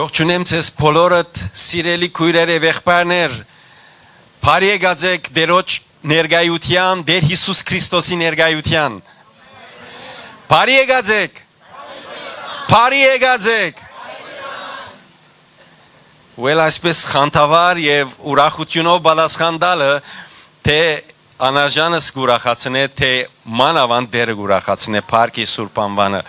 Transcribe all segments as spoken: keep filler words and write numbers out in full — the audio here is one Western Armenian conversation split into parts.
Ողջունեմ ձեզ բոլորդ, սիրելի քոյրեր եւ եղբայրներ։ Բարի եկած եք Տէրոջ ներկայութեան, Տէր Յիսուս Քրիստոսի ներկայութեան։ Բարի եկած եք։ Բարի եկած եք։ Ու էլ այսպես խանդավառ եւ ուրախութիւնով պատասխան տալը, թէ անարժանս կ'ուրախացնէ, թէ մանաւանդ Տէրը կ'ուրախացնէ, փառք իր սուրբ անուանը։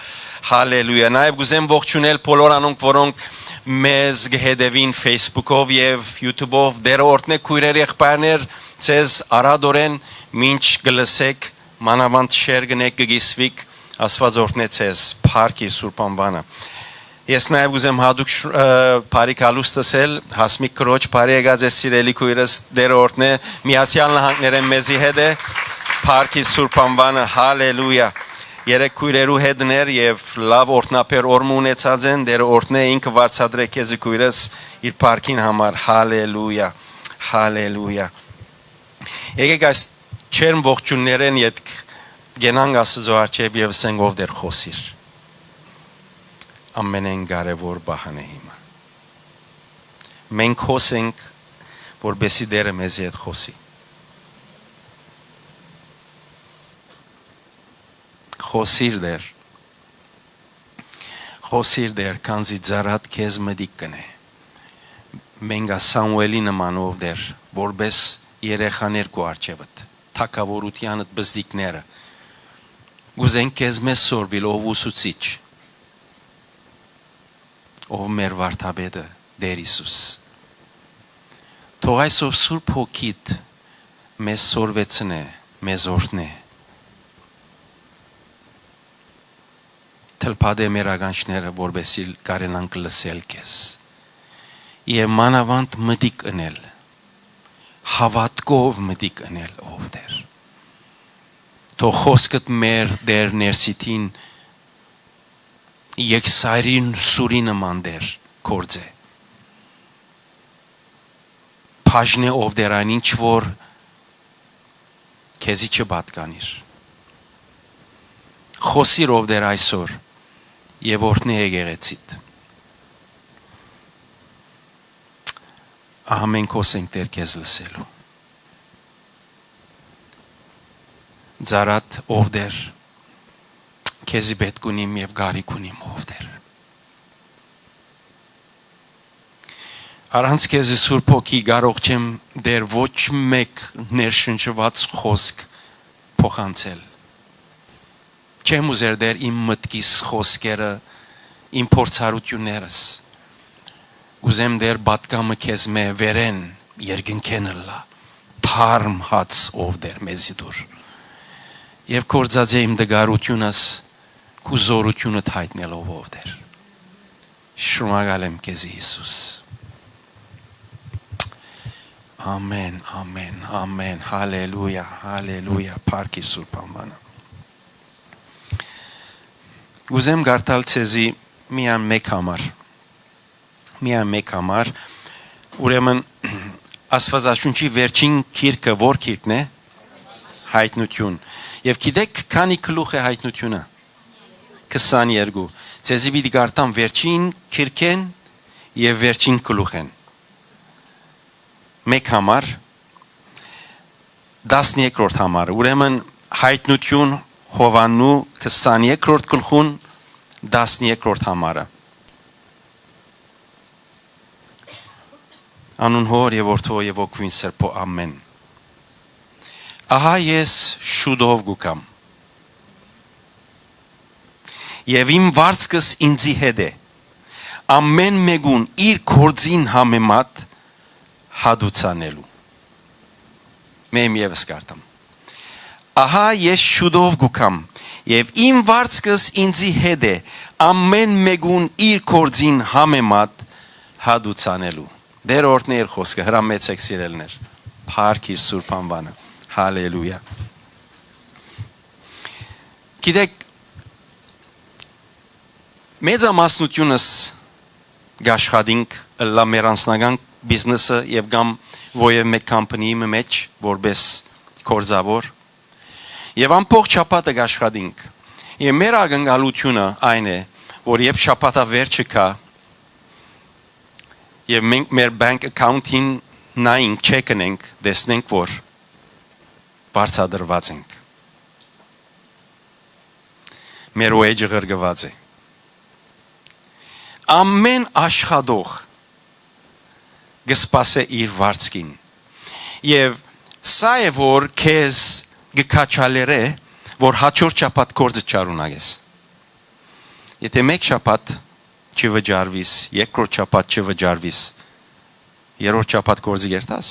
Հալելույա։ Նաեւ կ'ուզեմ ողջունել բոլոր անոնք, որոնք մեզ կը հետեւին Facebook-ով եւ YouTube-ով։ Տէրը օրհնէ քոյրեր, եղբայրներ, ձեզ առատօրէն մինչ կը լսեք, մանաւանդ շեր կ'ընէք, կը կիսուիք, Աստուած օրհնէ ձեզ, փառք իր սուրբ անուանը։ Ես նաեւ կ'ուզեմ յատուկ շ-, ը, բարի գալուստ ըսել Հասմիկ Քրոջ, բարի եկած ես, սիրելի քոյրս, Տէրը օրհնէ, Միացեալ Նահանգներէն մեզի հետ է, փառք իր սուրբ անուանը, հալելույա։ Երեք քոյրերու հետն էր եւ լաւ օրհնաբեր օր մը ունեցած են, Տէրը օրհնէ, ինքը վարձատրէ քեզի քոյրս իր փառքին համար, հալելույա, հալելույա։ Եկեք այս չերմ ողջուններէն ետք գնանք Աստուծոյ առջեւ եւ ըսենք. «Ով Տէր, խօսիր»։ Ամենէն կարեւոր պահն է հիմա։ Մենք խօսենք, որպեսզի Տէրը մեզի հետ խօսի։ Խօսիր, Տէր, խօսիր, Տէր, քանզի ծառադ քեզ մտիկ կ'ընէ։ Մենք ա Սամուէլի նմանով, Տէր, որպէս երեխաներ քու առջեւդ, թագաւորութեանդ պզտիկները, կ'ուզենք քեզմէ սորվիլ, ով ուսուցիչ, ով մեր վարդապետը, Տէր Յիսուս։ Թող այսօր Սուրբ Հոգիդ մեզ սորվեցնէ, մեզ օրհնէ, թլփատէ մեր ականջները, որպեսզի կարենանք լսել քեզ եւ մանաւանդ մտիկ ընել, հաւատքով մտիկ ընել, ով Տէր։ Թող խօսքդ մեր, Տէր, ներսիդին եկսայրին սուրի նման, Տէր, գործէ։ Բաժնէ, ով Տէր, այն ինչ որ քեզի չպատկանիր։ Խօսիր, ով Տէր, այսօր եւ օրհնէ եկեղեցիդ։ Ահա մենք խօսենք, Տէր, քեզ լսելու։ Ծառադ, ով Տէր, քեզի պէտք ունիմ եւ կարիք ունիմ, ով Տէր։ Առանց քեզի, Սուրբ Հոգի, կարող չեմ, Տէր, ոչ մէկ ներշնչուած խօսք փոխանցել։ Չեմ ուզեր, Տէր, իմ մտքիս խօսքերը, իմ փորձառութիւններս։ Ուզեմ, Տէր, պատգամը քեզմէ վերէն, երկնքէն ըլլայ, թարմ հաց, ով Տէր, մեզի տուր։ Եւ գործածէ իմ տկարութիւնս, քու զօրութիւնդ յայտնելով, ով Տէր։ Շնորհակալ եմ քեզի, Յիսուս։ Ամեն, ամեն, ամեն, հալելույա, հալելույա, փառք իր սուրբ անուանը։ Կ'ուզեմ կարդալ ձեզի միայն մէկ համար, միայն մէկ համար, ուրեմն Աստուածաշունչի վերջին գիրքը ո՞ր գիրքն է։ Յայտնութիւն։ Եւ գիտեք, քանի գլուխ է Յայտնութիւնը։ Քսաներկու։ Ձեզի պիտի կարդամ վերջին գիրքէն եւ վերջին գլուխէն։ Մէկ համար, տասներկրորդ համար։ Ուրեմն Յայտնութիւն Յովհաննու քսաներկրորդ գլխուն տասներկրորդ համարը։ Անուն Հօր եւ Որդւոյ եւ Հոգւոյն Սրբոյ, ամեն։ Ահա ես շուտով կու գամ, եւ իմ վարձքս ինծի հետ է, ամեն մէկուն իր գործին համեմատ հատուցանելու։ Մեմ եւս կարդամ։ Ահա ես շուտով կու գամ, եւ իմ վարձքս ինծի հետ է, ամեն մէկուն իր գործին համեմատ հատուցանելու։ Տէր օրհնէ իր խօսքը, հրամեցեք, սիրելիներ, փառք իր սուրբ անուանը։ Հալելույա։ Գիտեք, մեծամասնությունս կ'աշխատինք, ըլլայ մեր անձնական բիզնեսը եւ կամ որեւէ մէկ company-ի մը մէջ որպէս գործաւոր, եւ ամբողջ շաբաթը կ'աշխատինք։ Եւ մեր ակնկալութիւնը այն է, որ երբ շաբաթավերջը գայ, Եւ մենք մեր bank account-ին նայենք, չեկ ընենք, տեսնենք, որ վարձատրուած ենք։ Մեր wage-ը ղրկուած է։ Ամէն աշխատող կը սպասէ իր վարձքին։ Եւ սա է, որ քեզ կը քաջալերէ, որ հաջորդ շաբաթ գործը չարունակես։ Եթե մէկ շաբաթ չի վճարուիս, երկրորդ շաբաթ չի վճարուիս, երրորդ շաբաթ գործը կերթաս,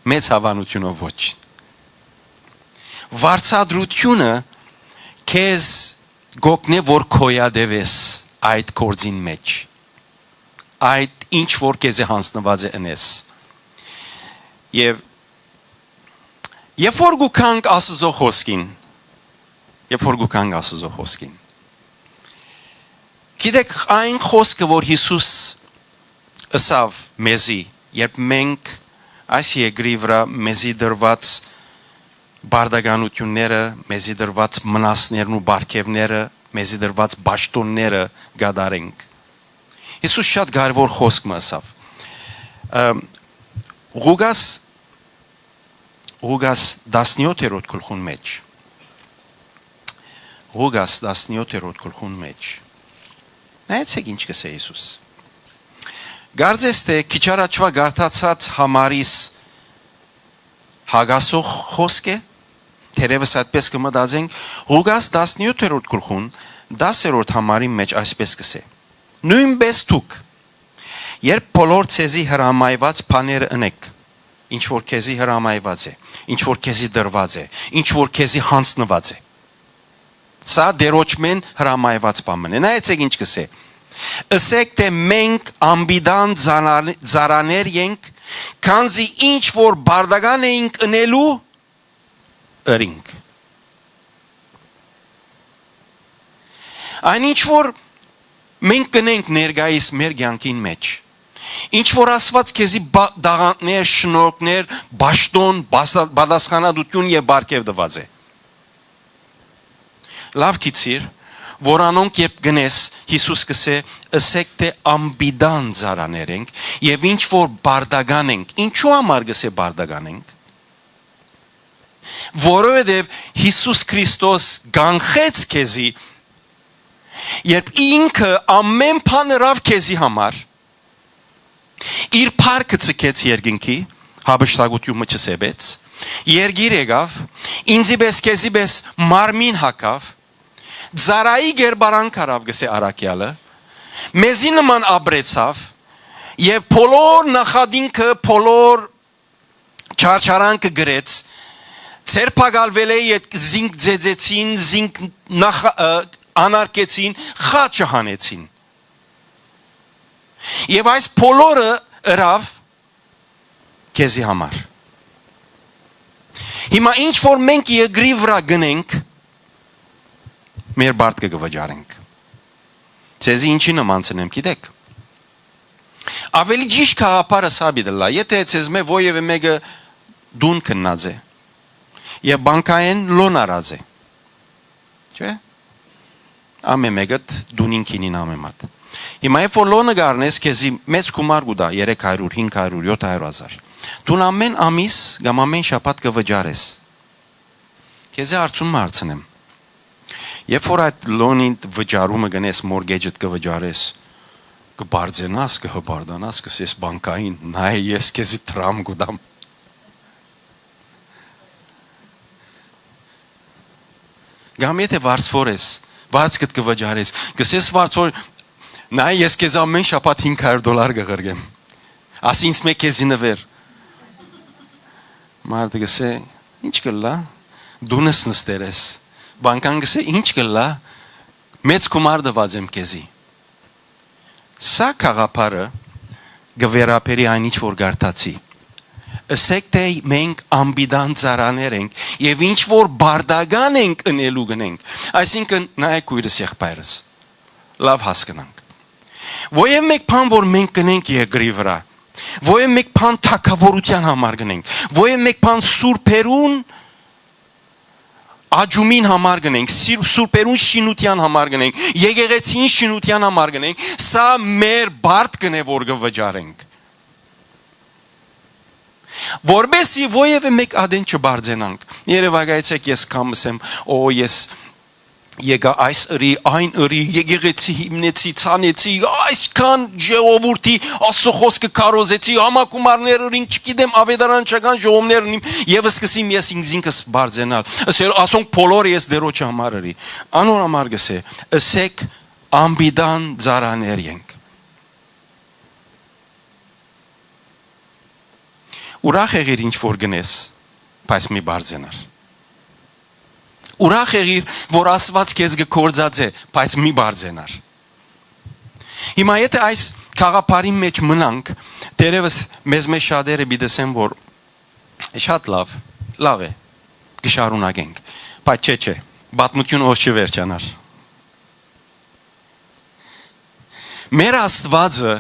մեծ հաւանութիւնով ոչ։ Վարձատրութիւնը քեզ կ'օգնէ, որ գոյատեւես այդ գործին մէջ, այդ ինչ որ քեզի յանձնուած է ընես։ Եւ երբ որ գուքանք Աստուծոյ խօսքին, երբ որ գուքանք Աստուծոյ խօսքին, գիտեք, այն խօսքը, որ Յիսուս ըսաւ մեզի, երբ մենք այս երկրի վրայ մեզի տրուած բարդականութիւնները, մեզի տրուած մնասներն ու պարգեւները, մեզի տրուած պաշտօնները կատարենք։ Յիսուս շատ կարեւոր խօսք մը ըսաւ։ Ը, Ղուկաս, Ղուկաս տասնեօթերորդ գլխուն մէջ։ Ղուկաս տասնեօթերորդ գլխուն մէջ։ Նայեցէք ինչ կ'ըսէ Յիսուս։ Կարծես թէ քիչ առաջուայ կարդացած համարիս հակասող խօսք է, թերեւս այդպես կը մտածենք, Ղուկաս տասնեօթերորդ գլխուն, դասերորդ համարին մէջ այսպես կ'ըսէ. «Նոյնպէս դուք, երբ բոլոր ձեզի հրամայուած բաները ընէք», ինչ որ քեզի հրամայուած է, ինչ որ քեզի տրուած է, ինչ որ քեզի յանձնուած է։ Սա Տէրոջմէն հրամայուած բան մըն է։ Նայեցէք ինչ կ'ըսէ. «Ըսէք թէ մենք անպիտան ծանա-, ծառաներ ենք, քանզի ինչ որ պարտական էինք ընելու, ըրինք»։ Այն ինչ որ մենք կ'ընենք ներկայիս մեր կեանքին մէջ, ինչ որ Աստուած քեզի բա-, տաղանդներ, շնորհքներ, պաշտօն, բասա-, պատասխանատուութիւն եւ պարգեւ տուած է, լաւ գիտցիր, որ անոնք երբ կ'ընես, Յիսուս կ'ըսէ. «Ըսէք թէ անպիտան ծառաներ ենք եւ ինչ որ պարտական ենք»։ Ինչո՞ւ համար կ'ըսէ պարտական ենք։ Որովհետեւ Յիսուս Քրիստոս կանխեց քեզի, երբ ինքը ամէն բան ըրաւ քեզի համար, իր փառքը ձգեց երկնքի, հափշտակութիւն մը չսեպեց, երկիր եկաւ, ինծի պէս, քեզի պէս մարմին հագաւ, ծառայի կերպարանք առաւ, կ'ըսէ առաքեալը, մեզի նման ապրեցաւ եւ բոլոր նախատինքը, բոլոր չարչարանքը կրեց, ձերբակալուելէ ետք զինք ծեծեցին, զինք նախ-, ը, անարգեցին, խաչը հանեցին։ Եւ այս բոլորը ըրաւ քեզի համար։ Հիմա ինչ որ մենք երկրի վրայ գնենք, մեր պարտքը կը վճարենք։ Ձեզի ինչի նմանցնեմ, գիտեք։ Ավելի ճիշդ գաղափարը սա պիտի ըլլայ, եթե ձեզմէ որեւէ մէկը տուն գնած է եւ բանկային loan առած է, չէ՞։ Ամէն մէկդ տունին քինին ամէն մատ։ Հիմա երբ որ loan-ը կ'առնես, քեզի մեծ գումար կու տայ, երեք հարիւր, հինգ հարիւր, յոթ հարիւր հազար։ Դուն ամէն ամիս կամ ամէն շաբաթ կը վճարես։ Քեզի հարցում մը հարցնեմ։ Երբ որ այդ loan-ի վճարումը կ'ընես, mortgage-դ կը վճարես, կը բարձենաս, կը հպարտանաս, կ'ըսես բանկային. «Նայ, ես քեզի դրամ կու տամ»։ Կամ եթե վարձվոր ես, վարձքդ կը վճարես, կ'ըսես վարձվոր. «Նայ, ես քեզ ամէն շաբաթ հինգ հարիւր դոլար կը ղրկեմ, ասի ինձ մէ քեզի նուեր»։ Մարդը կ'ըսէ. «Ինչ կ'ըլլայ, դունս նստեր ես»։ Բանկան կ'ըսէ. «Ինչ կ'ըլլայ, մեծ գումար տուած եմ քեզի»։ Սա գաղափարը կը վերաբերի այն ինչ որ կարդացի. «Ըսէք թէ մենք անպիտան ծառաներ ենք եւ ինչ որ պարտական ենք ընելու, կ'ընենք»։ Այսինքն, նայեք, քոյրս, եղբայրս, լաւ հասկնանք։ Որեւէ մէկ բան որ մենք կ'ընենք երկրի վրայ, որեւէ մէկ բան թագաւորութեան համար կ'ընենք, որեւէ մէկ բան սուրբերուն աճումին համար կ'ընենք, սիր-, սուրբերուն շինութեան համար կ'ընենք, եկեղեցին շինութեան համար կ'ընենք, սա մեր բարդ կ'ընէ որ կը վճարենք։ Որպեսի ոեւէ մէկ ատեն չբարձենանք։ Երեւակայեցեք, ես կամ ըսեմ, «Օ, ես եկայ այս ըրի, այն ըրի, եկեղեցի հիմնեցի, ցանեցի, այսքան ժողովուրդի Աստծո խօսքը քարոզեցի, համագումարներ ըրին, չգիտեմ, աւետարանչական ժողովներ ըրին», եւ սկսեմ ես ինքզինքս բարձենալ։ Ասել, «Ասոնք բոլորը ես Տէրոջը համար ըրի»։ Անոր համար կ'ըսէ, ըսեք, անպիտան ծառաներ ենք։ Ուրախ եղիր ինչ որ գնես, բայց մի բարձենար։ Ուրախ եղիր որ Աստուած քեզ կը կործածէ, բայց մի բարձենար։ Հիմա եթե այս գաղափարին մեջ մնանք, դերևս մեզմէ շատերը պիտի ասեն որ շատ լաւ, լաւ է, կը շարունակենք, բայց չէ, չէ, պատմութիւնը ով չի վերջանար։ Մեր Աստուածը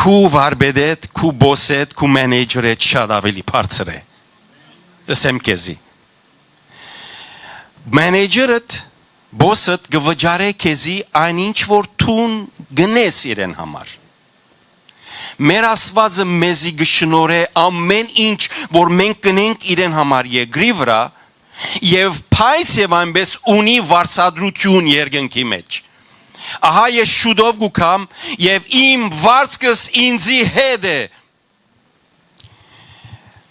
քու վարպետէդ, քու բոսեդ, քու մենեջերէդ շատ աւելի բարձր է։ Ըսեմ քեզի։ Մենեջերդ, բոսդ կը վճարէ քեզի այն ինչ որ դուն գնես իրեն համար։ Մեր Աստուածը մեզի կը շնորհէ ամէն ինչ որ մենք կ'ընենք իրեն համար երկրի վրայ, եւ բայց եւ այնպես ունի վարձատրութիւն երկնքի մեջ։ Ահա ես շուտով կու գամ, եւ իմ վարձքս ինծի հետ է։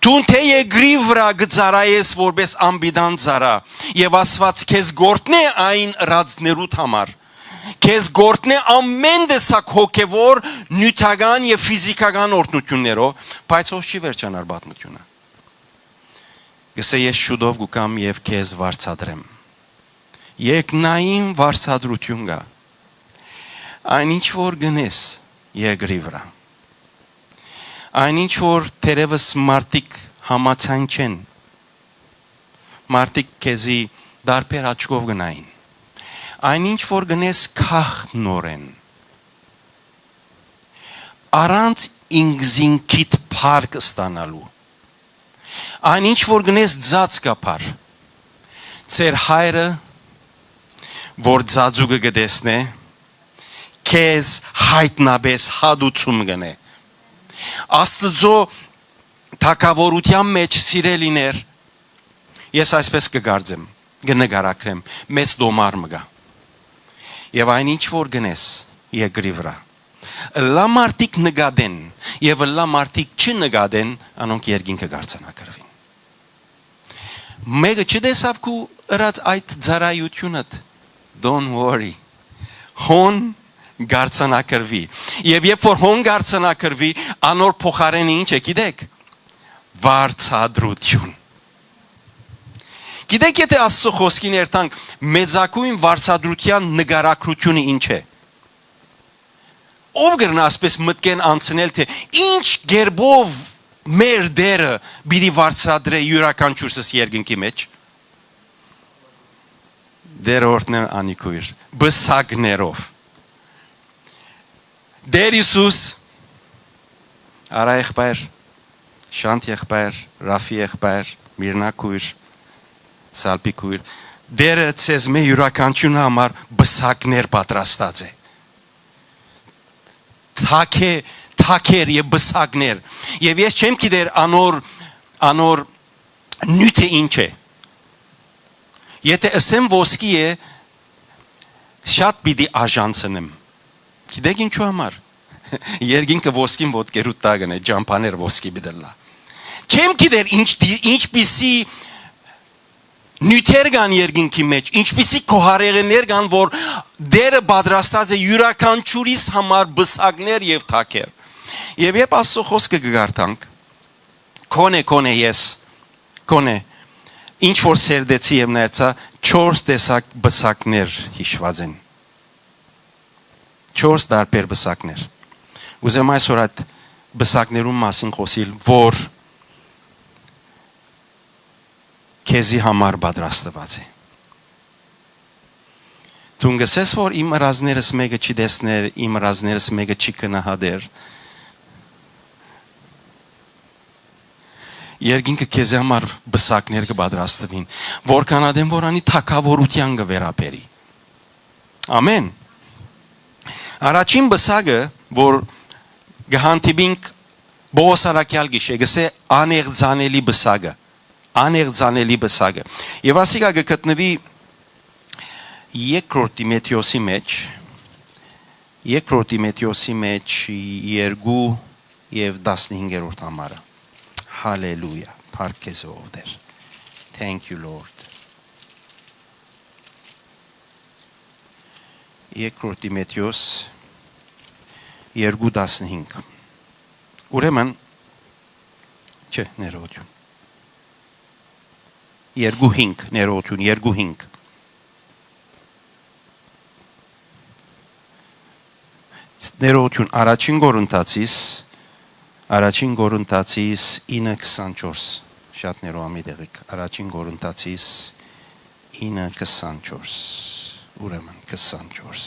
Դուն թէ երկրի վրայ կը ծառայես որպես անպիտան ծառայ, եւ Աստուած քեզ կ'օրհնէ այն ըրածներուդ համար, քեզ կ'օրհնէ ամէն տեսակ հոգեվոր, նիւթական եւ ֆիզիքական օրհնութիւններով, բայց ով չի վերջանար պատմութիւնը։ Կ'ըսէ, «Ես շուտով կու գամ եւ քեզ վարձատրեմ»։ Երկնային վարձատրութիւն կայ։ Այն ինչ որ գնես երկրի վրայ, այն ինչ որ դերևս մարդիկ համաձայն չեն, մարդիկ քեզի տարբեր աչքով կը նային, այն ինչ որ գնես գաղտնօրէն, առանց ինքզինքիդ փառք ստանալու, այն ինչ որ գնես ծածկաբար, ձեր հայրը որ ծածուկը կը տեսնէ, քեզ յայտնապէս հատուցում կ'ընէ։ Աստուծոյ թագաւորութեան մեջ, սիրելիներ, ես այսպես կը կարծեմ, կը նկարագրեմ, մեծ տոմար մը կայ։ Եւ այն ինչ որ գնես երկրի վրայ, ըլլայ մարդիկ նկատեն, եւ ըլլայ մարդիկ չնկատեն, անոնք երկինքը կ'արձանագրուին։ Մէկը չտեսաւ քու ըրած այդ ծառայութիւնդ, don't worry, հոն կ'արձանագրուի։ Եւ երբ որ հոն կ'արձանագրուի, անոր փոխարէնը ինչ է, գիտեք, վարձատրութիւն։ Գիտեք, եթե Աստծո խօսքին երթանք, մեծագոյն վարձատրութեան նկարագրութիւնը ինչ է։ Ո՞վ կրնայ այսպես մտքէն անցնել, թէ ինչ կերպով մեր Տէրը պիտի վարձատրէ իւրաքանչիւրսս երկնքի մեջ։ Տէրը օրհնէ անիկոյր պսակներով։ Տէր Յիսուս, Արա եղբայր, Շանթ եղբայր, Ռաֆի եղբայր, Միրնա քույր, Սալպի քույր, Տէրը ձեզմէ իւրաքանչիւրի համար պսակներ պատրաստած է։ Թագէ-, թագեր եւ պսակներ։ Եւ ես չեմ գիտեր անոր, անոր նիւթը ինչ է։ Եթե ըսեմ ոսկի է, շատ պիտի աժանցնեմ։ Գիտեք ինչու համար։ Երկինքը ոսկին ոտքերուդ տակն է, ճամբաներ ոսկի պիտի ըլլայ։ Չեմ գիտեր ինչ դի-, ինչպիսի նիւթեր կան երկինքի մեջ, ինչպիսի քոհարեղէներ կան, որ Տէրը պատրաստած է իւրաքանչիւրիս համար պսակներ եւ թագեր։ Եւ երբ Աստծո խօսքը կը կարդանք, քոնէ, քոնէ ես, քոնէ, ինչ որ սերտեցի եւ նայեցայ, չորս տեսակ պսակներ յիշուած են։ Չորս տարբեր պսակներ։ Ուզեմ այսօր այդ պսակներուն մասին խօսիլ, որ քեզի համար պատրաստուած է։ Դուն կ'ըսես, որ իմ ըրածներս մէկը չի տեսներ, իմ ըրածներս մէկը չի գնահատեր։ երկինքը քեզի համար պսակներ կը պատրաստուին, որքան ատեն որ անի թագաւորութեան կը վերաբերի։ Ամեն։ Առաջին պսակը, որ կը հանդիպինք Պողոս Արաքեալ գիշէ, կսէ անեղծանելի պսակը, անեղծանելի պսակը։ Եւ ասիկա կը գտնուի երկրորդ Տիմեթիոսի մեջ, երկրորդ Տիմեթիոսի մեջ երկու եւ տասնհինգերորդ համարը։ Հալելույա, փառք քեզ, ով Տեր։ Thank you, Lord։ Երկրորդ Տիմեթիոս երկու տասնհինգ։ Ուրեմն, չէ, ներողություն։ Երկու հինգ, ներողություն, երկու հինգ։ Ներողություն, առաջին Կորինթացիս, առաջին Կորինթացիս ինը քսանչորս, շատ ներողամիտ եղեք, առաջին Կորինթացիս ինը քսանչորս, ուրեմն քսանչորս։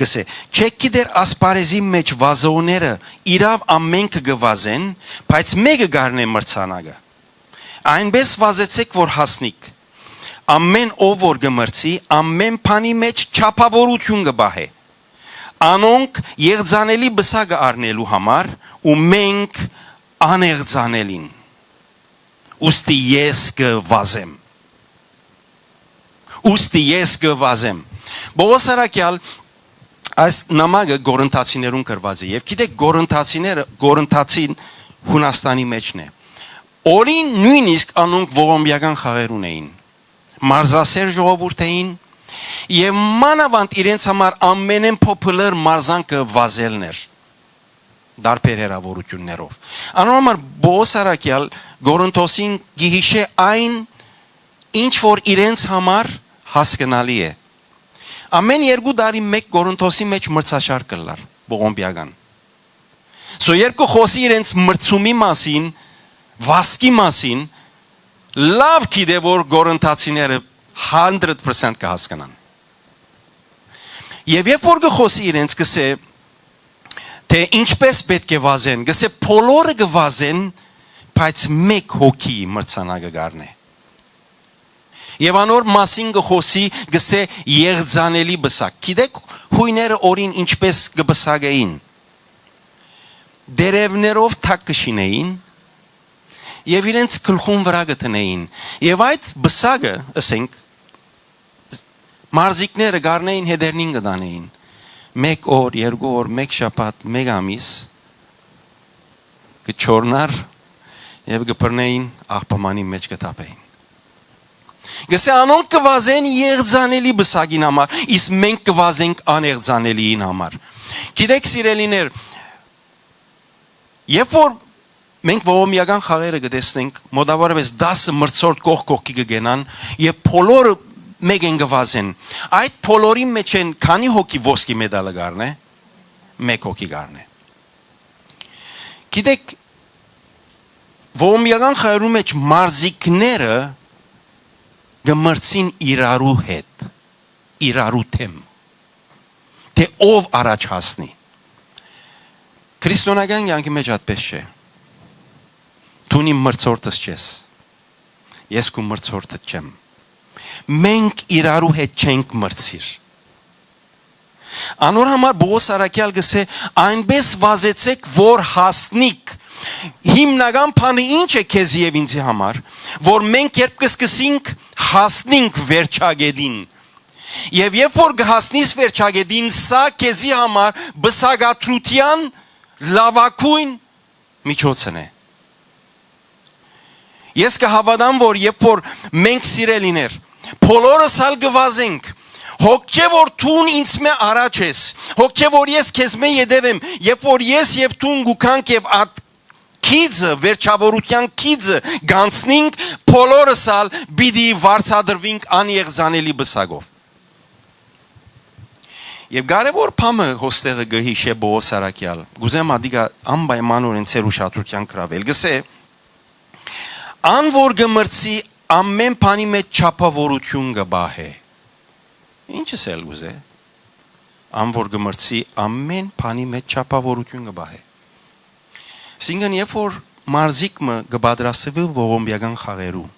Կսէ, «Չէք գիտեր ասպարեզի մեջ վազողները իրաւ ամենքը կը վազեն, բայց մէկը կ'առնէ մրցանակը։ Այնպէս վազեցէք, որ հասնիք։ Ամեն ով որ կը մրցի, ամեն բանի մեջ չափաւորութիւն կը պահէ։ Անոնք եղծանելի պսակը առնելու համար ու մենք անեղծանելին։ Ուստի ես կը վազեմ»։ Ուստի ես կը վազեմ։ Պողոս Արաքեալ այս նամակը Կորինթացիներուն գրուած է։ Եւ գիտեք, Կորինթացիները, Կորինթացին Յունաստանի մեջն է։ Օրին նոյնիսկ անոնք ողոմբիական խաղեր ունէին, մարզասեր ժողովուրդ էին, եւ մանաւանդ իրենց համար ամենէն փոփուլըր մարզանքը վազելն էր, տարբեր հեռաւորութիւններով։ Անոր համար Պողոս Արաքեալ Կորինթոսին կը յիշէ այն, ինչ որ իրենց համար հասկնալի է։ Ամեն երկու տարի մէկ Կորինթոսի մեջ մրցաշար կ'ըլլար, ողոմբիական։ So, երբ կը խօսի իրենց մրցումի մասին, վազքի մասին, լաւ գիտէ, որ Կորինթացիները hundred percent կը հասկնան։ Եւ երբ որ կը խօսի իրենց, կսէ, թէ ինչպէս պէտք է վազեն, կսէ, բոլորը կը վազեն, բայց մէկ հոգի մրցանակը կ'առնէ։ Եւ անոր մասին կը խօսի, կսէ, եղծանելի պսակ։ Գիտեք, յոյները օրին ինչպէս կը պսակէին։ Տերեւներով թագ կը շինէին եւ իրենց գլխուն վրայ կը դնէին։ Եւ այդ պսակը, ըսենք, մարզիկները կ'առնէին, հետերնին կը տանէին։ Մէկ օր, երկու օր, մէկ շաբաթ, մէկ ամիս կը չորնար եւ կը բռնէին, աղբամանի մեջ կը թափէին։ Կսէ, անոնք կը վազեն եղծանելի պսակին համար, իսկ մենք կը վազենք անեղծանելիին համար։ Գիտեք, սիրելիներ, երբ որ մենք ողոմբիական խաղերը կը տեսնենք, մոտավորապես տասը մրցորդ կողք կողքի կը գնան եւ բոլորը մէկէն կը վազեն, այդ բոլորի մեջ են քանի՞ հոգի ոսկի մեդալը կ'առնէ։ Մէկ հոգի կ'առնէ։ Գիտեք, ողոմբիական խաղերու մեջ մարզիկները կը մրցին իրարու հետ, իրարու դէմ, թէ ով առաջ հասնի։ Քրիստոնեական կեանքի մեջ այդպէս չէ։ Դուն իմ մրցորդս չես, ես քու մրցորդդ չեմ։ Մենք իրարու հետ չենք մրցիր։ Անոր համար Պողոս Արաքեալ կսէ, այնպէս վազեցէք, որ հասնիք։ Հիմնական բանը ի՞նչ է քեզի եւ ինձի համար, որ մենք երբ կսկսենք, հասնենք վերջագետին։ Եւ երբ որ կհասնիս վերջագետին, սա քեզի համար պսակադրութեան լաւագոյն միջոցն է։ Ես կը հաւատամ, որ երբ որ մենք, սիրելիներ, բոլորս ալ կը վազենք, հոգ չէ որ դուն ինձ մէ առաջ ես, հոգ չէ որ ես քեզ մէ ետեւ եմ, երբ որ ես եւ դուն գուքանք եւ այդ քիծը, վերջավորութեան քիծը գանցնինք, բոլորս ալ պիտի վարձատրվինք անեղծանելի պսակով։ Եւ կարեւոր բանը հոստեղը կը յիշէ Պողոս Արաքեալ։ Կ'ուզեմ ատիկա անպայմանօրէն ձեր ուշադրութեան գրաւել։ Կսէ, «Ան որ կը մրցի, ամեն բանի մեջ չափաւորութիւն կը պահէ»։ Ինչ ըսել կ'ուզէ։ «Ան որ կը մրցի, ամեն բանի մեջ չափաւորութիւն կը պահէ»։ Այսինքն, երբ որ Մարզիկ մը կը պատրաստուի ողոմբիական խաղերու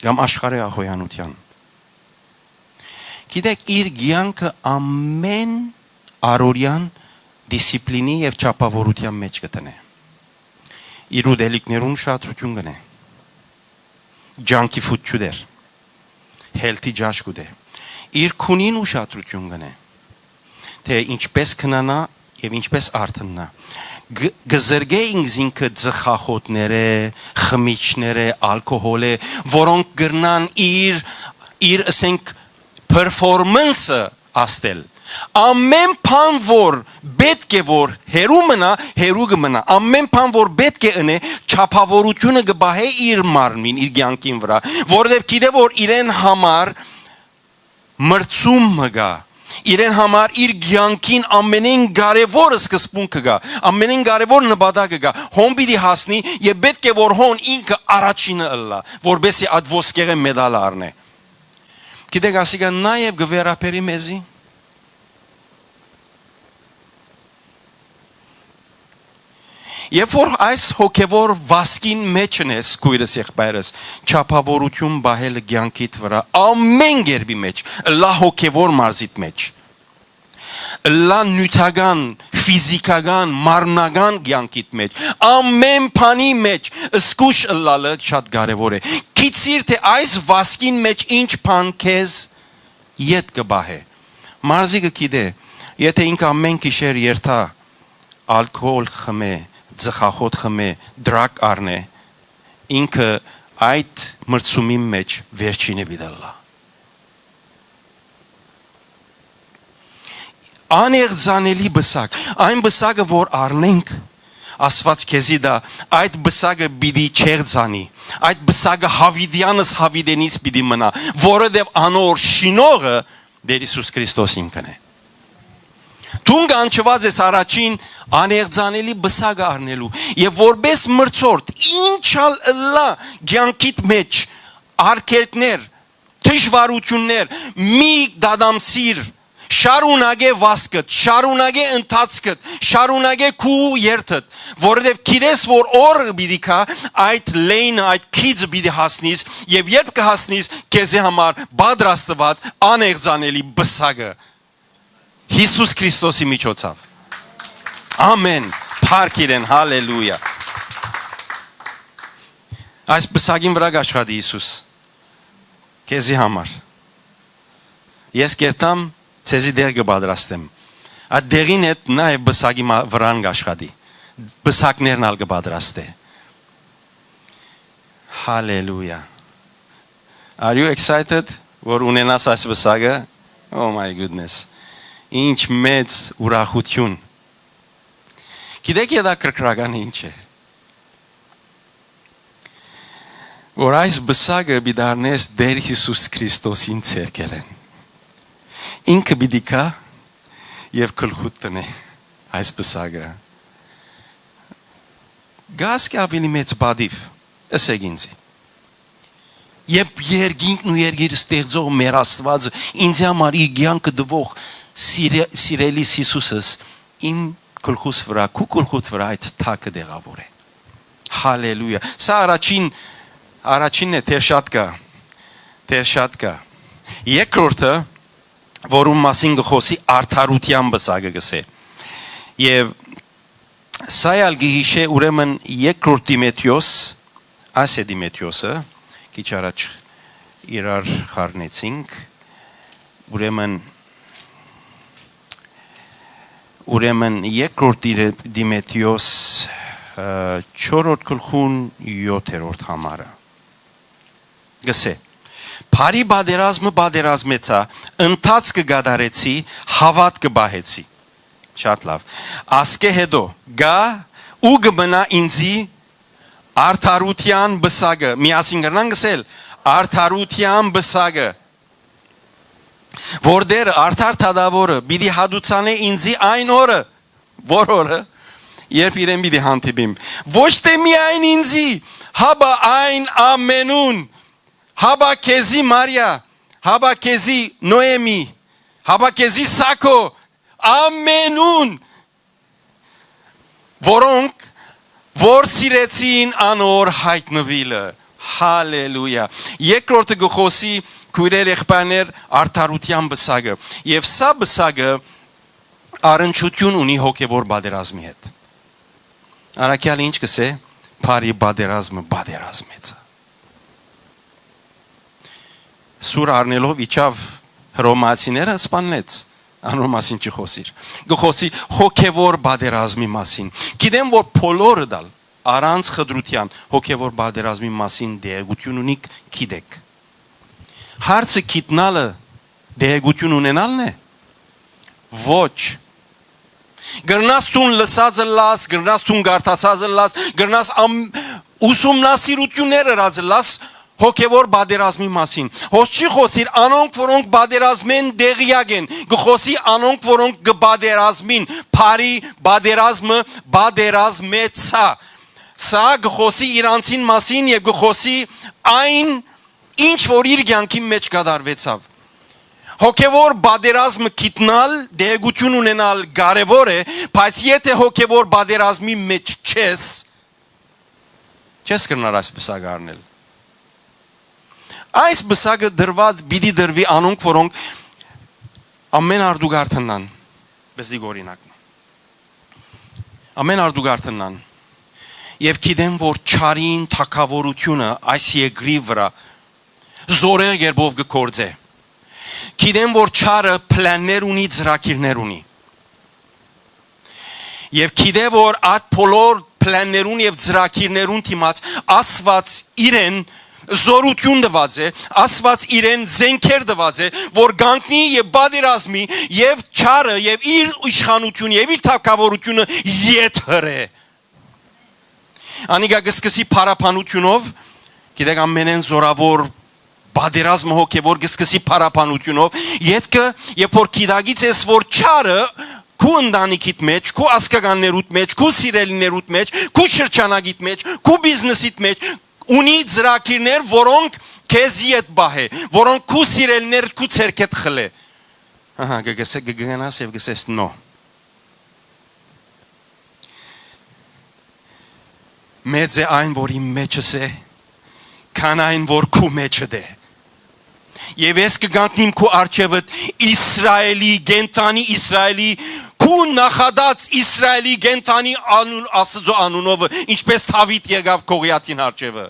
կամ աշխարհի ահոյանութեան։ Գիտեք, իր կեանքը ամէն առօրեան դիսիպլինի եւ չափաւորութեան մէջ կը դնէ։ Իր ուտելիքներուն ուշադրութիւն կ'ընէ։ Ջանքի ֆուտ չուտեր, հելթի ջաշ կ'ուտէ։ Իր քունին ուշադրութիւն կ'ընէ, թէ ինչպէս քնանայ եւ ինչպէս արթննայ։ Գ-, կը զրկէ ինքզինքը ծխախոտներէ, խմիչներէ, ալկոհոլէ, որոնք կրնան իր, իր, ըսենք, performance-ը ազդել։ Ամէն բան որ պէտք է որ հեռու մնայ, հեռու կը մնայ։ Ամէն բան որ պէտք է ընէ, չափաւորութիւնը կը պահէ իր մարմնին, իր կեանքին վրայ, որովհետեւ գիտէ որ իրեն համար մրցում մը կայ, իրեն համար իր կեանքին ամենէն կարեւոր սկզբունքը կայ, ամենէն կարեւոր նպատակը կայ, հոն պիտի հասնի եւ պէտք է որ հոն ինքը առաջինը ըլլայ, որպէսզի այդ ոսկեղէն մեդալը առնէ։ Գիտեք, ասիկա նաեւ կը վերաբերի մեզի։ Երբ որ այս հոգեվոր վազքին մէջ ընես, քոյրս, եղբայրս, չափաւորութիւն պահելը կեանքիդ վրայ, ամէն կերպի մէջ, ըլլայ հոգեվոր մարզիդ մէջ, ըլլայ նիւթական, ֆիզիքական, մարմնական կեանքիդ մէջ, ամէն բանի մէջ զգոյշ ըլլալը շատ կարեւոր է։ Գիտցիր թէ այս վազքին մէջ ինչ բան քեզ ետ կը պահէ։ Մարզիկը գիտէ, եթէ ինքը ամէն գիշեր երթայ, ալկոհոլ խմէ, ծխախոտ խմէ, դրակ առնէ, ինքը այդ մրցումին մէջ վերջինը պիտի ըլլայ։ Անեղծանելի պսակ, այն պսակը որ առնենք, Աստուած քեզի տայ, այդ պսակը պիտի չեղծանի, այդ պսակը յաւիտեանս յաւիտենից պիտի մնայ, որովհետեւ անոր շինողը Տէր Յիսուս Քրիստոս ինքն է։ Դուն կանչուած ես առաջին անեղծանելի պսակը առնելու եւ որպէս մրցորդ, ինչ ալ ըլլայ կեանքիդ մէջ, արգելքներ, դժվարութիւններ, մի դադամսիր, շարունակէ վազքդ, շարունակէ ընթացքդ, շարունակէ քու երթդ, որովհետեւ գիտես որ օրը պիտի գայ, այդ լէյնը, այդ գիծը պիտի հասնիս եւ երբ կը հասնիս, քեզի համար պատրաստուած անեղծանելի պսակը Յիսուս Քրիստոսի միջոցաւ։ Ամէն։ Փառք իրեն, հալելույա։ Այս պսակին վրայ կաշխատի Յիսուս քեզի համար։ Ես կերտամ, ձեզի տեղ կը պատրաստեմ։ Այդ տեղին հետ նաեւ պսակի մա-, վրան կաշխատի, պսակներն ալ կը պատրաստէ։ Հալելույա։ Are you excited որ ունենաս այս պսակը? Oh my goodness, ինչ մեծ ուրախութիւն։ Գիտեք, հետաքրքրական ինչ է, որ այս պսակը պիտի առնես Տէր Յիսուս Քրիստոսին ձեռքերէն։ Ինքը պիտի գայ եւ գլխուդ տնէ այս պսակը։ Գաս կը ավելի մեծ պատիվ, ըսեք ինձի։ Երբ երկինքն ու երկիրը ստեղծող մեր Աստուածը ինձի համար իր կեանքը տվող սիրե-, սիրելիս Յիսուսս իմ գլխուս վրայ, քու գլխուդ վրայ այդ թակը տեղաւոր է։ Հալելույա։ Սա առաջին, առաջինն է, դեռ շատ կայ, դեռ շատ կայ։ Երկրորդը, որուն մասին կը խօսի, արդարութեան պսակը կ'ըսէ։ Եւ սա ալ կը յիշէ, ուրեմն, երկրորդ Տիմեթիոս, այս է Տիմեթիոսը, քիչ առաջ իրար խառնեցինք, ուրեմն, ուրեմն երկրորդ Տիրե-, Տիմեթիոս, ը, չորրորդ գլխուն յոթերորդ համարը։ Գսե. «Բարի պատերազմը պատերազմեցայ, ընթացքը կատարեցի, հաւատքը պահեցի»։ Շատ լաւ։ Ասկէ հետո գայ ու կը մնայ ինձի արդարութեան պսակը։ Միասին կրնան գսել. «Արդարութեան պսակը, որ Տէրը, արդար դատաւորը, պիտի հատուցանէ ինձի այն օրը»։ Որ օրը, երբ իրեն պիտի հանդիպիմ։ Ոչ թէ միայն ինձի, հապա այն ամենուն, հապա քեզի, Մարիա, հապա քեզի, Նոեմի, հապա քեզի, Սաքո, ամենուն, որոնք որ սիրեցին անոր յայտնուիլը։ Հալելույա։ Երկրորդը կը խօսի, քոյրեր, եղբայրներ, արդարութեան պսակը։ Եւ սա պսակը առնչութիւն ունի հոգեւոր պատերազմի հետ։ Առաքեալը ինչ կ'ըսէ, բարի պատերազմը պատերազմեցայ։ Սուր առնելով իջաւ Հռոմայացիները սպաննեց, անոր մասին չխօսիր։ Կը խօսի հոգեվոր պատերազմի մասին։ Գիտեմ, որ բոլորդ ալ առանց խտրութեան հոգեվոր պատերազմի մասին տեղեկութիւն ունիք, գիտեք։ Հարցը գիտնալը տեղեկութիւն ունենալն է։ Ոչ։ Գրնաս դուն լսած ըլլաս, գրնաս դուն կարդացած ըլլաս, գրնաս ամ-, ուսումնասիրութիւններ ըրած ըլլաս հոգեվոր պատերազմի մասին։ Հոս չի խօսիր անոնք, որոնք պատերազմեն տեղյակ են, կը խօսի անոնք, որոնք կը պատերազմին, բարի պատերազմը պատերազմեցայ։ Սա կը խօսի իրանցին մասին եւ կը խօսի այն, ինչ որ իր կեանքին մէջ կատարուեցաւ։ Հոգեվոր պատերազմը գիտնալ, տեղեկութիւն ունենալ կարեւոր է, բայց եթէ հոգեվոր պատերազմի մէջ չես, չես կրնար այս պսակը առնել։ Այս պսակը դրուած պիտի դրուի անոնք, որոնք ամեն արտուկար տննան, բզդիկ օրինակն է։ Ամեն արտուկար տննան։ Եւ գիտեմ, որ չարին թագաւորութիւնը այս երկրի վրայ զորեղ կերպով կը գործէ։ Գիտեմ, որ չարը պլաններ ունի, ծրագիրներ ունի։ Եւ գիտեմ, որ այդ բոլոր պլաններուն եւ ծրագիրներուն դիմաց Աստուած իրեն զորութիւն տուած է, Աստուած իրեն զենքեր տուած է, որ կանգնի եւ պատերազմի եւ չարը եւ իր իշխանութիւնը եւ իր թագաւորութիւնը ետ հրէ։ Անիկա կը սկսի փառաբանութիւնով, գիտեք, ամենէն զորաւոր պատերազմը հոգեվոր կը սկսի փառաբանութիւնով, ետքը, երբ որ գիտակից ես, որ չարը քու ընտանիքիդ մէջ, քու ազգականներուդ մէջ, քու սիրելիներուդ մէջ, քու շրջանակիդ մէջ, քու բիզնեսիդ մէջ ունի ծրագիրներ, որոնք քեզի հետ պահ է, որոնք քու սիրելիներդ քու ձեռքեդ խլէ։ Ահա, կը, կը, կը գնաս եւ կը սես նո։ Մեծ է այն, որ իմ մեջս է, քան այն, որ քու մեջդ է։ Եւ ես կը կանգնիմ քու առջեւդ, Իսրայելի, կենդանի Իսրայելի, քու նախատած Իսրայելի, կենդանի անուն, Աստծո անունովը, ինչպես Դաւիթ եկաւ Գողիաթին առջեւը։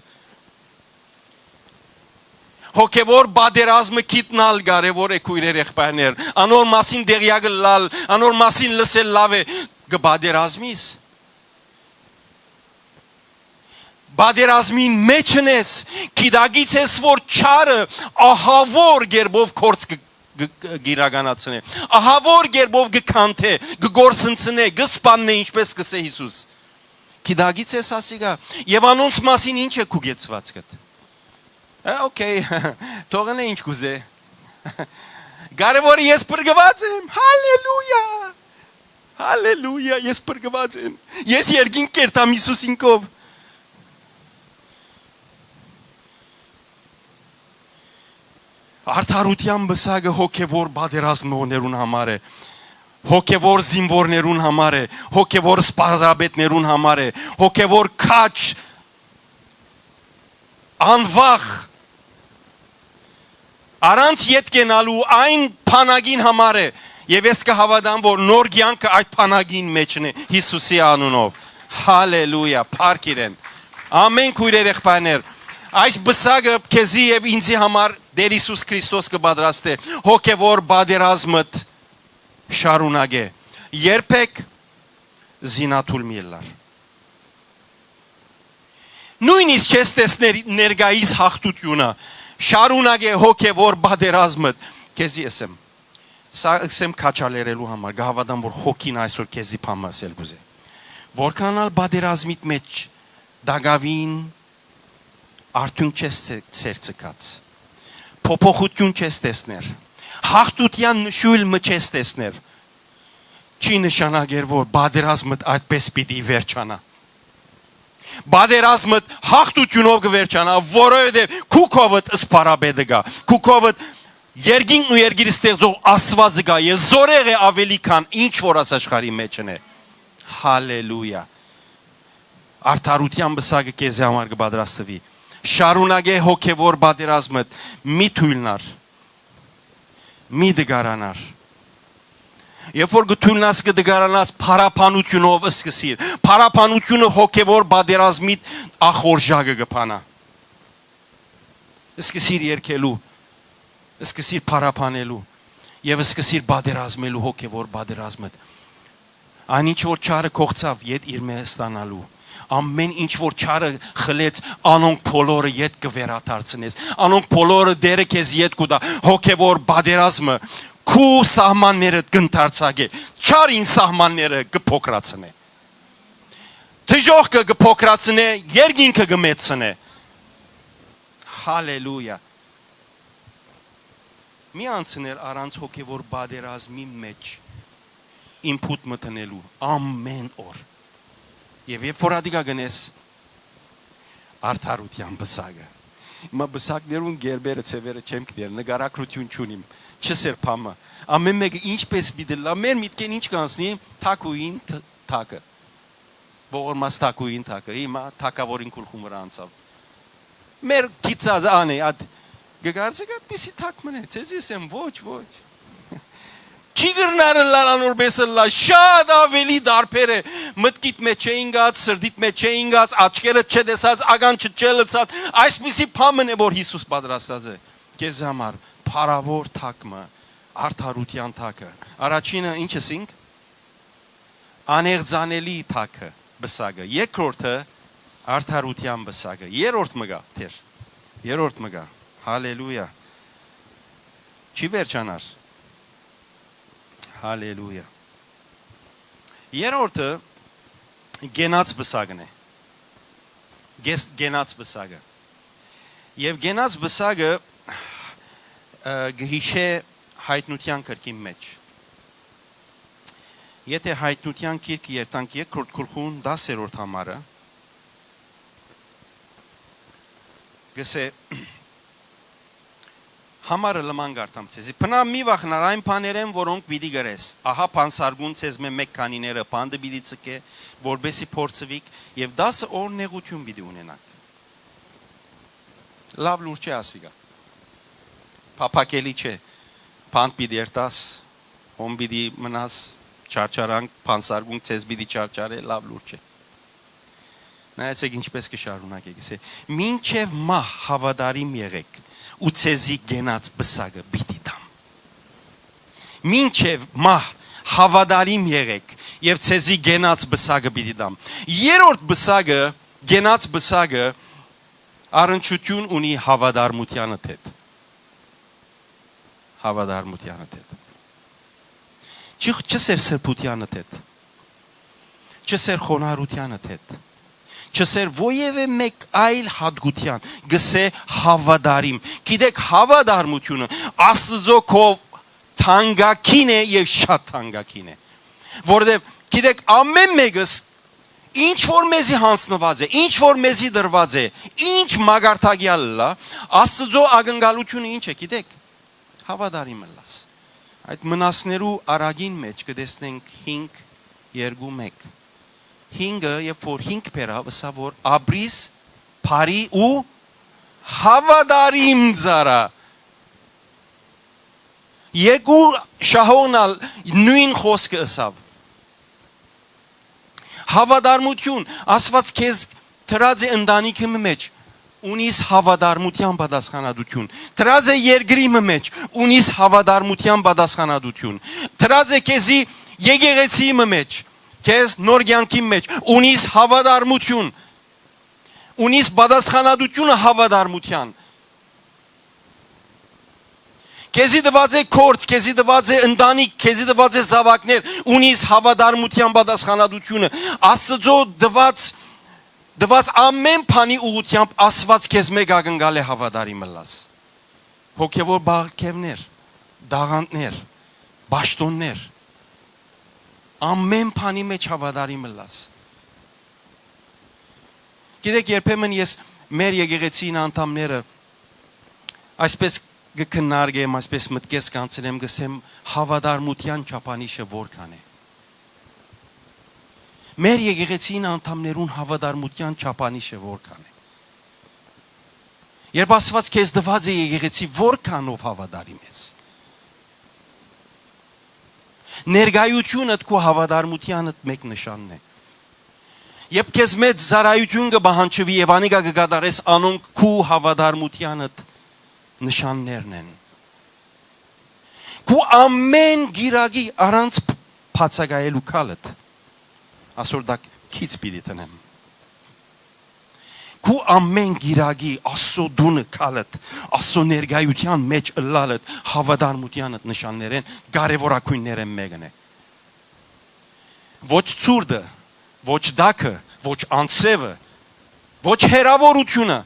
Հոգեվոր պատերազմը գիտնալ կարեւոր է, քոյրեր, եղբայրներ։ Անոր մասին տեղյակ ըլլալ, անոր մասին լսել լաւ է, կը պատերազմիս։ Պատերազմին մէջն ես, գիտակից ես, որ չարը ահաւոր կերպով կորց կը, կը, կը, կ'իրականացնէ, ահաւոր կերպով կը քանթէ, կը կորսնցնէ, կը սպաննէ, ինչպես կ'ըսէ Յիսուս։ Գիտակից ես ասիկա, եւ անոնց մասին ինչ է քու կեցուածքդ։ Ա, օքեյ, թողնէ ինչ կ'ուզէ։ Կարեւորը ես փրկուած եմ, հալելույա, հալելույա, ես փրկուած եմ, ես երկինք կերտամ Յիսուսին քով։ Արդարութեան պսակը հոգեվոր պատերազմողներուն համար է, հոգեվոր զինվորներուն համար է, հոգեվոր սպարապետներուն համար է, հոգեվոր քաջ, անվախ, առանց ետ կենալու այն բանակին համար է, եւ ես կը հաւատամ, որ նոր կեանքը այդ բանակին մէջն է, Յիսուսի անունով։ Հալելույա, փառք իրեն։ Ամեն քոյրեր, եղբայրներ, այս պսակը քեզի եւ ինձի համար Տեր Յիսուս Քրիստոս կը պատրաստէ, հոգեվոր պատերազմդ շարունակէ։ Երբեք զինաթուլ մի ըլլար։ Նոյնիսկ չես տեսներ ներկայիս յաղթութիւնը, շարունակէ հոգեվոր պատերազմդ, քեզի ըսեմ, սա ըսեմ քաչալերելու համար, կը հաւատամ, որ հոգին այսօր քեզի բան ըսել կ'ուզէ։ Որքան ալ պատերազմիդ մէջ տակաւին արդիւնք չես ցե-, ցերծկած, փոփոխութիւն չես տեսներ, յաղթութեան նշոյլ մը չես տեսներ, չի նշանակեր, որ պատերազմդ այդպես պիտի վերջանայ։ Պատերազմդ յաղթութիւնով կը վերջանայ, որովհետեւ քու քովդ սպարապետը կայ, քու քովդ երկինքն ու երկիրը ստեղծող Աստուածը կայ, եւ զորեղ է աւելի քան ինչ որ աս աշխարհի մէջն է։ Հալելույա։ Արդարութեան պսակը քեզի համար կը պատրաստուի։ Շարունակէ հոգեւոր պատերազմդ, մի թոյլ նար, մի դգարանար։ Երբ որ կը թոյլնաս, կը դգարանաս, փառաբանութիւնով սկսիր։ Փառաբանութիւնը հոգեւոր պատերազմի ախորժակը կը բանայ։ Սկսիր երգելու, սկսիր փառաբանելու եւ սկսիր պատերազմելու հոգեւոր պատերազմը։ Այն ինչ որ չարը կողցաւ, յետ իրմէ ստանալու։ Ամեն ինչ որ չարը խլեց, անոնք բոլորը յետ կը վերադարձնես։ Անոնք բոլորը Տէրը քեզ յետ կու տայ, հոգեվոր պատերազմը քու սահմաններդ կ'ընդարձակէ, չար ին սահմանները կը փոքրացնէ։ Դժոխքը կը փոքրացնէ, երկինքը կը մեծցնէ։ Հալելույա։ Մի անցներ առանց հոգեվոր պատերազմի մեջ input մտնելու ամեն օր։ Եւ երբ որ ատիկա գնես, արդարութեան պսակը։ Հիմա պսակներուն գերբերը, ցեւերը չեմ գիտեր, նկարագրութիւն չունիմ, չսեր փամը։ Ամեն մեկը ինչպես պիտի լա, մեր միտքեն ինչ կանցնի, թակուին թ-, թակը։ Ողորմած թակուին թակը, հիմա թակավորին գլխուն վրայ անցաւ։ Մեր գիծած ան է, ատ գկարծեք, ատպիսի թակ մնե, ձեզի ըսեմ, ոչ, ոչ։ Չի կրնար ըլլալ անոր պես ըլլա, շատ ավելի դարբեր է, մտքիդ մեջ չէ ինգած, սրտիդ մեջ չէ ինգած, աչքերը չէ տեսած, ական չչե լցած, այսպիսի փամն է, որ Յիսուս պատրաստած է քեզ համար, փառաւոր թակ մը, արդարութեան թակը։ Առաջինը ինչ ըսինք, անեղծանելի թակը, պսակը, երկրորդը, արդարութեան պսակը, երրորդ մը գայ, թեր, երրորդ մը գայ, հալելույա, չի վերջանար, հալելույա։ Երրորդը գենաց պսակն է, գես-, գենաց պսակը, եւ գենաց պսակը, ը, գհիշէ Հայտնութեան գրքին մեջ։ Եթէ Հայտնութեան գիրքը երթանք երկրորդ գլխուն դասերորդ համարը, գսե, համարը լման գարտամ ձեզի։ Բնա մի վախնար այն բաներեն, որոնք պիտի գրես։ Ահա բանսարկուն ձեզմէ մէկ քանիները բանտը պիտի ցկէ, որպեսի փորձուիք, եւ դասը օրնեղություն պիտի ունենաք։ Լաւ լուր չէ ասիկա։ Փափակելի չէ։ Բանտ պիտի երթաս, հոն պիտի մնաս, չարչարանք, բանսարկունք ձեզ պիտի չարչարէ, լաւ լուր չէ։ Նայեցեք ինչպես կը շարունակէ, գսե, «Մինչեւ մահ հաւատարիմ եղեք, ու ձեզի գենաց պսակը պիտի տամ»։ Մինչեւ մահ հաւատարիմ եղեք, եւ ձեզի գենաց պսակը պիտի տամ։ Երրորդ պսակը, գենաց պսակը, առնչութիւն ունի հաւատարմութեանը հետ։ Հաւատարմութեանը հետ։ Չի, չսեր սրբութեանը հետ։ Չսեր խոնարհութեանը հետ։ Չսեր որևէ մէկ այլ հատկութեան, գսե հաւատարիմ։ Գիտեք, հաւատարմութիւնը Աստծո քով թանկագին է եւ շատ թանկագին է։ Որովհետեւ, գիտեք, ամեն մեկս ինչ որ մեզի յանձնուած է, ինչ որ մեզի տրուած է, ինչ մակարդակեալ ըլլայ, Աստծո ակնկալութիւնը ինչ է, գիտեք, հաւատարիմ ըլլաս։ Այդ մնացներու արագին մեջ կը տեսնենք հինգ, երկու, մէկ։ Հինգը, երբ որ հինգ բերաւ, ըսաւ որ, «Ապրիս բարի ու հաւատարիմ ծառայ»։ Երկու շահողն ալ նոյն խօսքը ըսաւ։ Հաւատարմութիւն, Աստուած քեզ դրած է ընտանիքի մը մեջ, ունիս հաւատարմութեան պատասխանատուութիւն։ Դրած է երկրի մը մեջ, ունիս հաւատարմութեան պատասխանատուութիւն։ Դրած է քեզի եկեղեցի մը մեջ, քեզ նոր կեանքի մեջ, ունիս հաւատարմութիւն, ունիս պատասխանատուութիւնը հաւատարմութեան։ Քեզի տուած է գործ, քեզի տուած է ընտանիք, քեզի տուած է զաւակներ, ունիս հաւատարմութեան պատասխանատուութիւնը։ Աստծո տուած, տուած ամեն բանի ուղղութեամբ Աստուած քեզ մէկ ակնկալ է հաւատարիմ ըլլաս։ Հոգեւոր բաղքերներ, դաղանտներ, պաշտոններ, ամեն բանի մեջ հաւատարիմ ըլլաս։ Գիտեք, երբեմն ես մեր եկեղեցին անդամները այսպես կը քննարկեմ, այսպես մտքես կանցնեմ, կսեմ, հաւատարմութեան չափանիշը որքան է։ Մեր եկեղեցին անդամներուն հաւատարմութեան չափանիշը որքան է։ Երբ Աստուած քեզ տուած է եկեղեցի, որքանով հաւատարիմ ես։ Ներկայութիւնդ քու հաւատարմութեանդ մէկ նշանն է։ Երբ քեզ մեծ ծառայութիւն կը պահանջուի եւ անիկա կը կատարես, անոնք քու հաւատարմութեանդ նշաններն են։ Քու ամէն կիրակի առանց բացակայելու քալդ, ասոր տակ քիծ պիտի տնեմ։ Քու ամէն կիրակի Աստծո տունը քալդ, Աստծո ներկայութեան մէջ ըլլալդ, հաւատարմութեանդ նշաններէն կարեւորագոյններէն մէկն է։ Ոչ ցուրտը, ոչ տաքը, ոչ անձրեւը, ոչ հեռաւորութիւնը։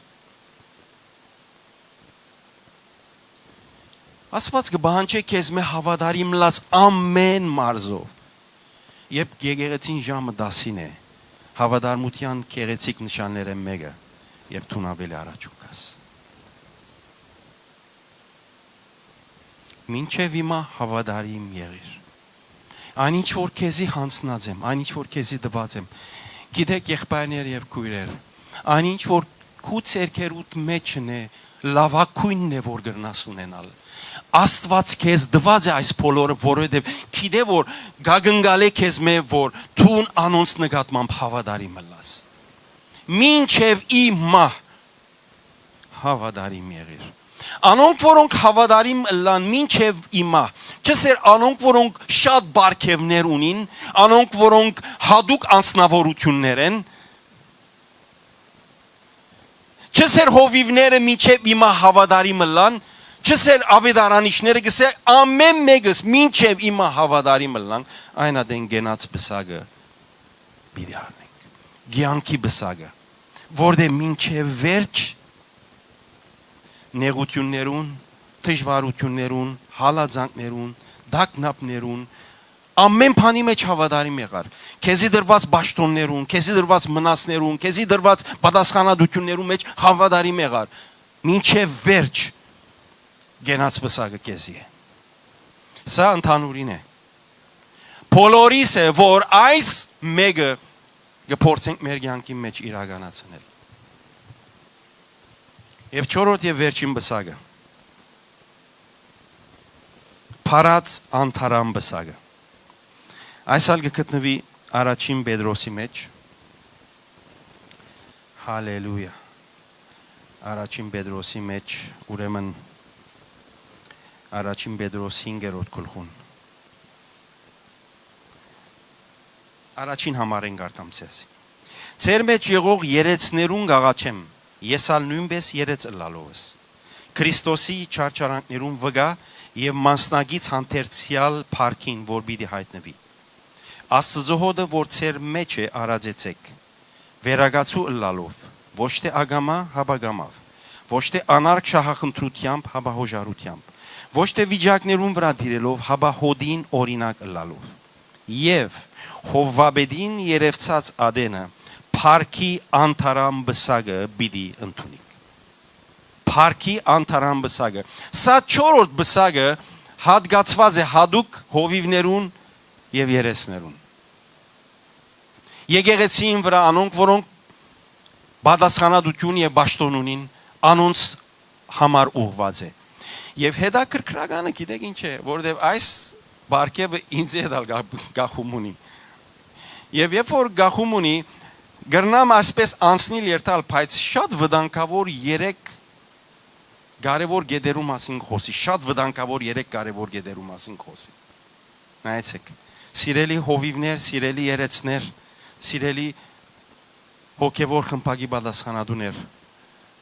Աստուած կը պահանջէ քեզմէ հաւատարիմ ըլլաս ամէն մարզով։ Երբ եկեղեցին ժամը տասին է, հաւատարմութեան գեղեցիկ նշաններէն մէկը, երբ դուն աւելի առաջ կու գաս։ Մինչեւ հիմա հաւատարիմ եղիր։ Այն ինչ որ քեզի յանձնած եմ, այն ինչ որ քեզի տուած եմ, գիտեք, եղբայրներ եւ քոյրեր, այն ինչ որ քու ձեռքերուդ մէջն է, լաւագոյնն է որ կրնաս ունենալ։ Աստուած քեզ տուած է այս բոլորը, որովհետեւ գիտէ որ կակնկալէ քեզմէ որ դուն անոնց նկատմամբ հաւատարիմ ըլլաս։ Մինչեւ ի մահ հաւատարիմ եղիր։ Անոնք, որոնք հաւատարիմ ըլլան մինչեւ ի մահ, չսեր անոնք, որոնք շատ պարգեւներ ունին, անոնք, որոնք յատուկ անձնաւորութիւններ են, չսեր հովիւները մինչեւ ի մահ հաւատարիմ ըլլան, չսեր աւետարանիչները, կսե ամէն մէկս մինչեւ ի մահ հաւատարիմ ըլլան, այն ատեն կենաց պսակը պիտի առնենք։ Կեանքի պսակը, որտեղ մինչեւ վերջ նեղութիւններուն, դժուարութիւններուն, հալածանքներուն, տագնապներուն, ամէն բանի մէջ հաւատարիմ եղար։ Քեզի դրուած պաշտոններուն, քեզի դրուած մնացներուն, քեզի դրուած պատասխանատուութիւններուն մէջ հաւատարիմ եղար։ Մինչեւ վերջ կենաց պսակը քեզի է։ Սա ընդհանուրին է։ Բոլորիս է, որ այս մէկը կը փորձենք մեր կեանքի մէջ իրականացնել։ Եւ չորրորդ եւ վերջին պսակը, փարած անթարան պսակը։ Այս ալ կը գտնուի առաջին Պետրոսի մէջ։ Հալելույա։ Առաջին Պետրոսի մէջ, ուրեմն, առաջին Պետրոս հինգերորդ գլխուն, առաջին համարէն կարդամ ձեզ։ Ձեր մէջ եղող երեցներուն կ'աղաչեմ, ես ալ նոյնպէս երեց ըլլալովս, Քրիստոսի չարչարանքներուն վկայ եւ մասնակից հանդերձեալ փառքին, որ պիտի յայտնուի։ Աստուծոյ հօտը, որ ձեր մէջ է, արածեցէք, վերակացու ըլլալով, ոչ թէ ակամայ, հապա կամաւ, ոչ թէ անարգ շահախնդրութեամբ, հապա յոժարութեամբ, ոչ թէ վիճակներուն վրայ տիրելով, հապա հօտին օրինակ ըլլալով։ Եւ հովուապետին երեւցած ատենը փառքի անթարան պսակը պիտի ընդունիք։ Փառքի անթարան պսակը։ Սա չորրորդ պսակը յատկացուած է յատուկ հովիւներուն եւ երեցներուն։ Եկեղեցին վրայ անոնք, որոնք պատասխանատուութիւն եւ պաշտօն ունին, անոնց համար ուղղուած է։ Եւ հետաքրքրականը գիտեք ինչ է, որովհետեւ այս պարգեւը ինձ հետ ալ գա-, գախում ունի։ Եւ երբ որ գախում ունի, կրնամ այսպես անցնիլ երթալ, բայց շատ վտանգաւոր երեք կարեւոր կետերու մասին կխոսի, շատ վտանգաւոր երեք կարեւոր կետերու մասին կխոսի։ Նայեցեք, սիրելի հովիւներ, սիրելի երեցներ, սիրելի հոգեվոր խմբակի պատասխանատուներ,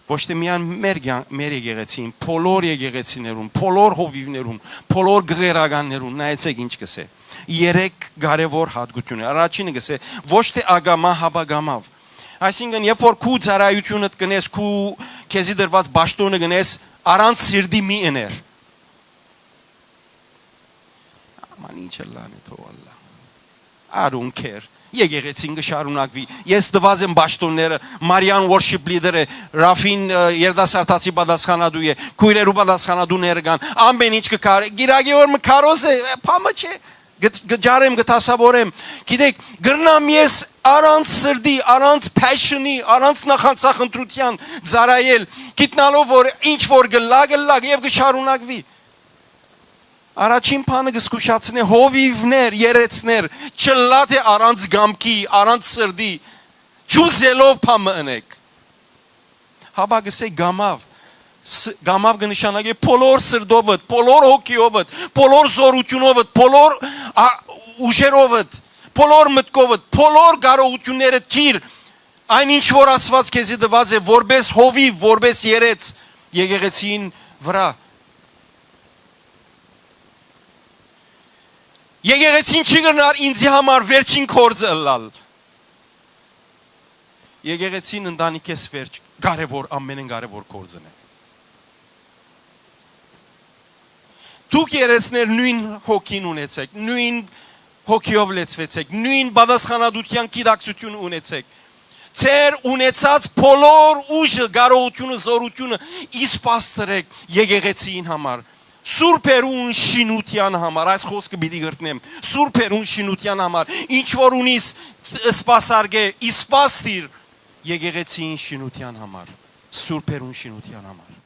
ոչ թէ միայն մեր կեան-, մեր եկեղեցին, բոլոր եկեղեցիներուն, բոլոր հովիւներուն, բոլոր գղերականներուն, նայեցեք ինչ կսե։ Երեք կարեւոր յատկութիւններ։ Առաջինը կսե, ոչ թէ ակամայ, հապա կամաւ։ Այսինքն, երբ որ քու ծառայութիւնդ կ'ընես, քու քեզի դրուած պաշտօնը կ'ընես, առանց սիրտի մի ըներ։ Աման ինչ ըլլան է, թող ըլլայ։ I don't care։ Եկեղեցին կը շարունակուի։ Ես տուած եմ պաշտոնները, Մարիան worship leader է, Ռաֆին, ը, երիտասարդացի պատասխանատու է, քոյրերու պատասխանատուները կան, ամեն ինչ կը կարի, կիրակի օր մը քարոզ է, ը, փամը չէ։ Կը, կը ջարեմ, կը դասաւորեմ։ Գիտեք, կրնամ ես առանց սրտի, առանց passion-ի, առանց նախանձախնդրութեան ծառայել, գիտնալով որ ինչ որ կ'ըլլայ, կ'ըլլայ եւ կը շարունակուի։ Առաջին բանը կը զգուշացնէ հովիւներ, երեցներ, չըլլայ թէ առանց կամքի, առանց սրտի, չուզելով բան մը ընէք։ Հապա կ'ըսէ կամաւ։ Ս-, կամաւ կը նշանակէ բոլոր սրտովդ, բոլոր հոգիովդ, բոլոր զօրութիւնովդ, բոլոր ա-, ուժերովդ, բոլոր մտքովդ, բոլոր կարողութիւններդ դիր, այն ինչ որ Աստուած քեզի տուած է որպէս հովիւ, որպէս երեց եկեղեցին վրայ։ Եկեղեցին չի կրնար ինձի համար վերջին գործը ըլլալ։ Եկեղեցին ընտանիքէս վերջ կարեւոր, ամենէն կարեւոր գործն է։ Դուք երեցներ նոյն հոգին ունեցեք, նոյն հոգիով լեցուեցեք, նոյն պատասխանատուութեան գիտակցութիւն ունեցեք։ Ձեր ունեցած բոլոր ուժը, կարողութիւնը, զօրութիւնը իսպաստրեք եկեղեցին համար, սուրբերուն շինութեան համար, այս խօսքը պիտի կրկնեմ, սուրբերուն շինութեան համար, ինչ որ ունիս սպասարկէ, իսպաստիր եկեղեցին շինութեան համար, սուրբերուն շինութեան համար։